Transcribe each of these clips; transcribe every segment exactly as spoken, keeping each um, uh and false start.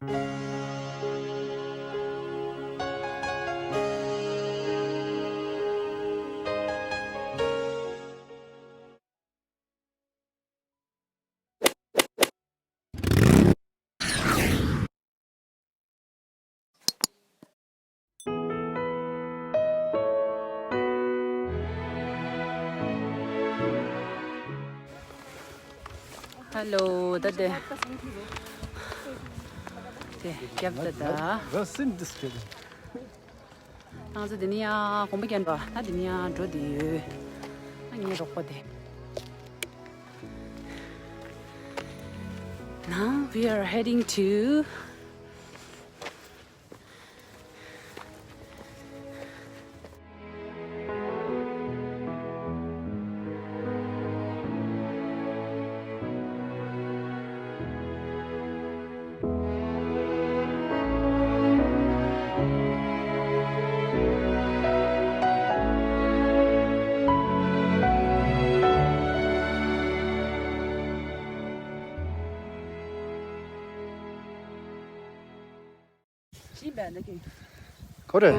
ཧ་ལོ། ད་དེ། དེ་རྒྱབ་ད་ད། ར་སིན་ཌིས་ཀེ་ཏི། ང་ཚོ་འདི་ནས་ཡང་གོམ་པ་རྒྱག་འགྲོ། ད་འདི་ནས་ཡང་འགྲོ་བསྡད་ཡོད། ཨ་ངའི་རོགས་པ་དེ། Now we are heading to ཁོ་རེ།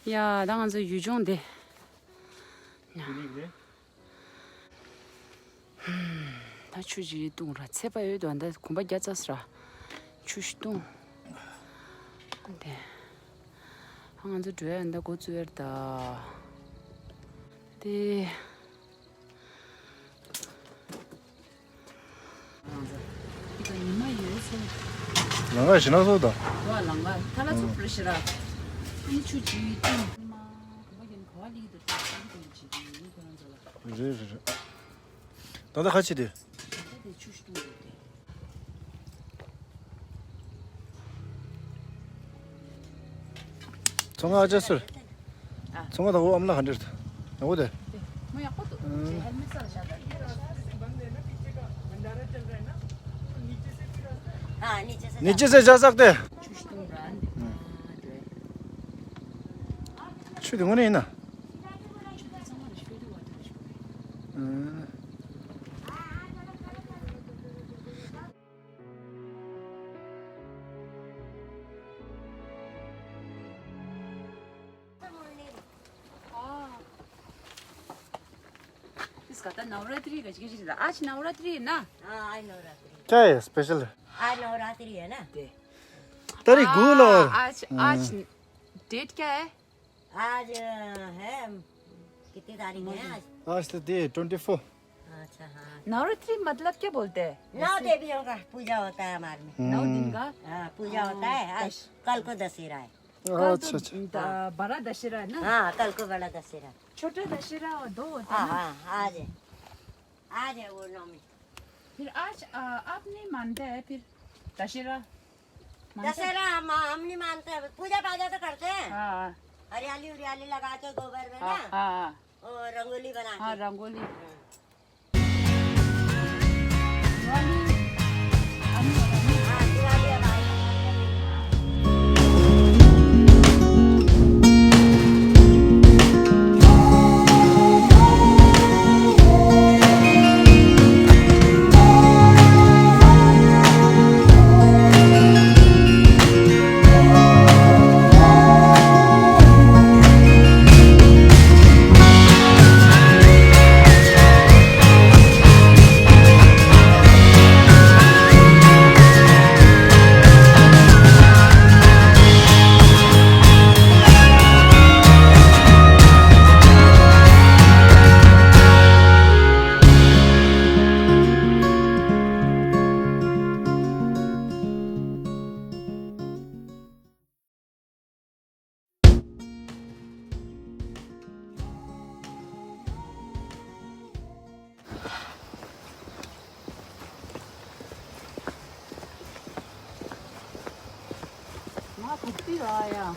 ཡ། ད་ང་ཚོ་ཡུལ་ལྗོངས་འདི། ད་ཆུ་ཞིག་བཏུང་ར། ཚད་པ་ཡོད་དོ། ད་གོམ་པ་བརྒྱ་རྩ་ས་ར། ཆུ་ཞིག་བཏུང་། དེ། ང་ཚོ་འགྲོ་ཡ་ད་འགོ་བཙུགས་ཡ་རེད་ད། དེ། ཉི་མ་ཡོད་ཚེ། ལང་ཀ་ཞི་ན་སོ་ད། ལང་ཀ་ཐ་ལ་ཚུགས་པར་ཤི་ར། ཨ་ནི་ཆུ་ཅི་ཏུ། ཉི་མ་གོམ་པ་རྒྱབ་ག་བ་ལི་དུ་ཏུ་ཏུ་ཏུ་ཅི་ཏུ་ཁོ་རང་ཚོ་ལ། རེད་རེད་རེད། ད་ལྟ་ཁ་ཆེ་དེ། ད་ལྟ་དེ་ཆུ་ཤི་ཏུ་རེད་དེ། ཚོང་ཁང་ཨ་ཅག་ཟེར། ཨ། ཚོང་ཁང་དང་འོ་ཨམ་ལགས་ག་འདྲ་རེད། ཡག་པོ་དེ། མོ་ཡག་པོ་འདུག་ཨང་། ཧེལ་མེ་ཊི་ས་ལ་བཞག་ད། नीचे से जा सकते हैं। ཆུ་དེ་དངོས་གནས་ཡིན་ན། ཨང་། इसका तो नवरात्रि का जिक्र था। आज नवरात्रि है ना? हाँ, आज नवरात्रि। क्या है स्पेशल? आज नवरात्रि है ना? तारीख भूल और आज, आज डेट क्या है? आज है, कितनी तारीख है आज? आज तो दे ट्वेंटी फोर। अच्छा, हाँ। नवरात्रि मतलब क्या बोलते हैं? नौ देवियों का पूजा होता है हमारे में। नौ दिन का? हाँ, पूजा होता है। आज कल को दशहरा है। अच्छा, अच्छा। बड़ा दशहरा है ना? हाँ, कल को बड़ा दशहरा। छोटा दशहरा और दो होता है ना? हाँ, आज है। आज है वो नवमी। फिर आज आप नहीं मानते हैं फिर दशहरा? दशहरा हम हम नहीं मानते हैं। पूजा पाजा तो करते हैं। हाँ। हरियाली उरियाली लगा के गोबर में ना। हाँ। और रंगोली बना के। हाँ, रंगोली। ར་ཡ། ཨ།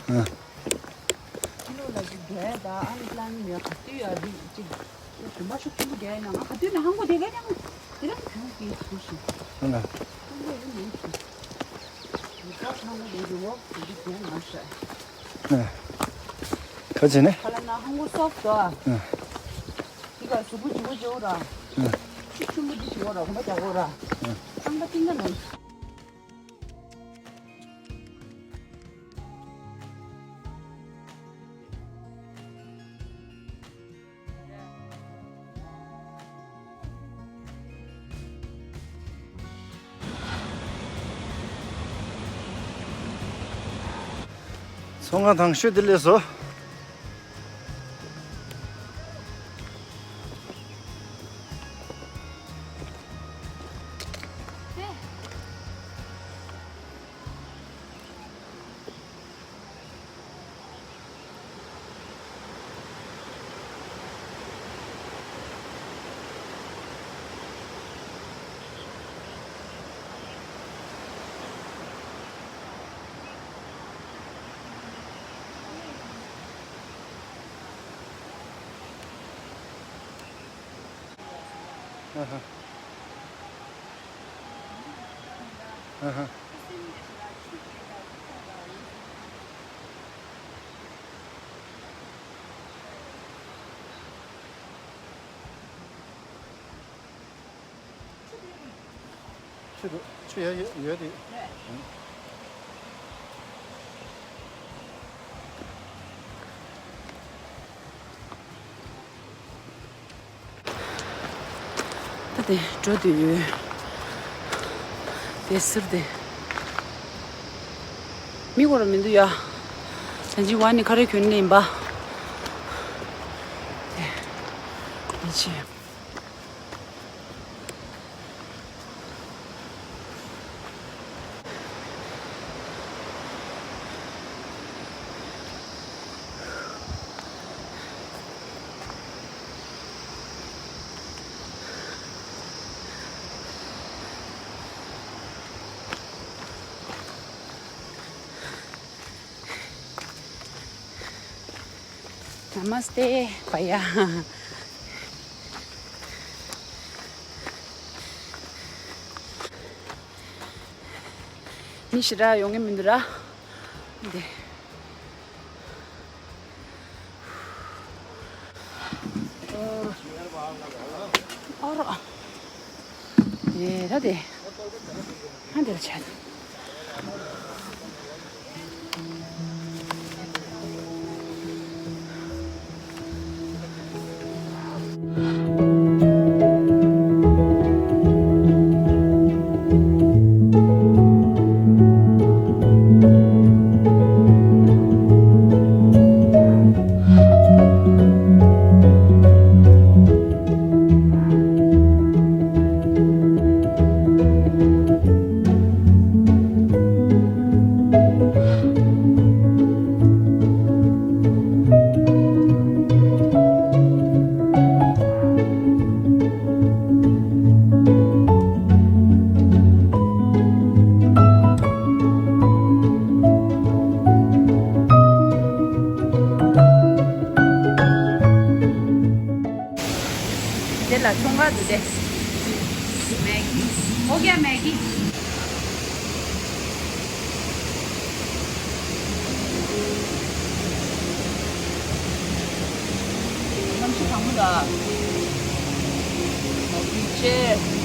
ཕྱི་ལོགས་ལ་ཅིག་རྒྱལ་ད་ཨ་ནི་པི་ལན་མེད་ག་དུས་ཡ་རིག་ཅིག་ཞུ་མ་ཤོག་ཆུང་མོ་རྒྱལ་ན་ང་ག་དུས་ན་ཧང་གོ་དེ་ག་ཡང་དེ་རང་གང་གི་ཧང་ཤི་ཨ་ལ། ཧང་གོ་ཡིན་མིན་ཤི་ཡི་ག་ཧང་གོ་དེ་རུ་འོ་དེ་རྒྱལ་ང་ཤ་ཨ། ག་ཅི་ནས་ཁ་ལ་ན་ཧང་གོ་སོག་ཏོ་ཨ། དེ་ག་གཟུགས་པོ་ཇི་བོ་ཇི་བོ་ར་ཨ། ཆུ་ཆུང་མོ་དེ་ཇི་བོ་ར་གོམ་པ་རྒྱག་གོ་ར་ཨ། ཧང་ག་ཏིང་ན་ནོ། ཚོང་ཁང་དང་ཤོས་དེ་ལས་སོ། ཨ་ཧ། ཨ་ཧ། ཆུ་འདུག་ཆུ་ཡ་ཡོད་ཡོད་དེ། ད་དེ་འགྲོ་དུས་ཡོད། དེ་ཟུར་དེ་མི་གོ་ར་མི་འདུག་ཡ། ད་ཅི་བ་ནི་ཁ་རེ་གྱོན་ནི་ཡིན་པ། དེ་མི་ཆེ། Namaste, Paya. མི་ཞེ་དྲག་ཡོང་གི་མི་འདུག་ར། འདི། ཨོ་རོ། དེ་ད་དེ། ཧ་འདིར་ཆ། དེ་ལ་ཚོང་ཁང་འདུག་སྟེ། མེག་གི། ཨོ་ཀེ་མེག་གི། གནམ་གཤིས་གྲང་མོ་འདུག་མ་གི་ཆེ།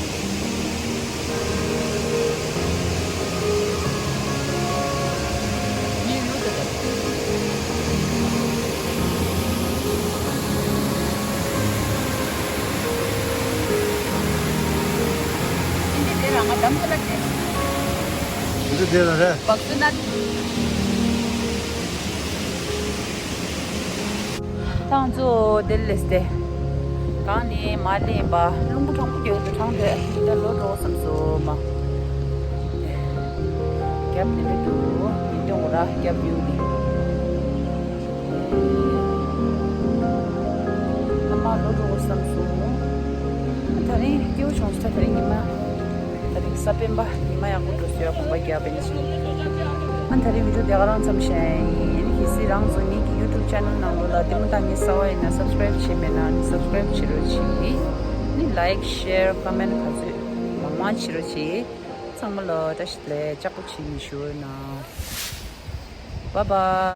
འདི་དེ་ལ་རེད། ཏང་ཙུའུ་དེ་ལས་ཏེ། གང་ནི་མ་ལེན་པ་རླུང་བུ་གྲང་པོ་རྒྱག་ཏུ་གྲང་དེ་ད་ལོ་འགྲོ་བསམ་སོ་མ། རྒྱབ་ནི་མི་འདུག་མི་འདུག་ར་རྒྱབ་ཡུག་ནི། ཨ་མ་ལོ་འགྲོ་བསམ་སོ་མོ། ད་རིང་སྐྱིད་པོ་བྱུང་སོང་ད་རིང་ཉི་མ། ད་རིང་ས་སྤེན་པ་ཉི་མ་ཡག་པོ་འགྲོ་སོ་ཡ་གོམ་པ་རྒྱབ་པ་ཡིན་ཞིང་། ཨ་ད་རེས་བི་ཌི་ཡོ་དེ་ག་རང་ཙམ་བྱས་ཡིན། གལ་སྲིད་རང་ཚོ་ངེད་ཀྱི་YouTube channel ནང་ལོགས་ལ་ལྟད་མོ་ལྟ་མཁན་གསར་པ་ཡིན་ན་subscribe བྱས་མེད་ན་ནི་subscribe བྱེད་རོགས་གྱིས། ནི་like, share, comment ག་ཚོད་མང་མང་བྱེད་རོགས་གྱིས། ཚང་མ་ལ་བཀྲ་ཤིས་བདེ་ལེགས། ལྕགས་པོ་བྱེད་མི་ཞུ་ན། Bye bye.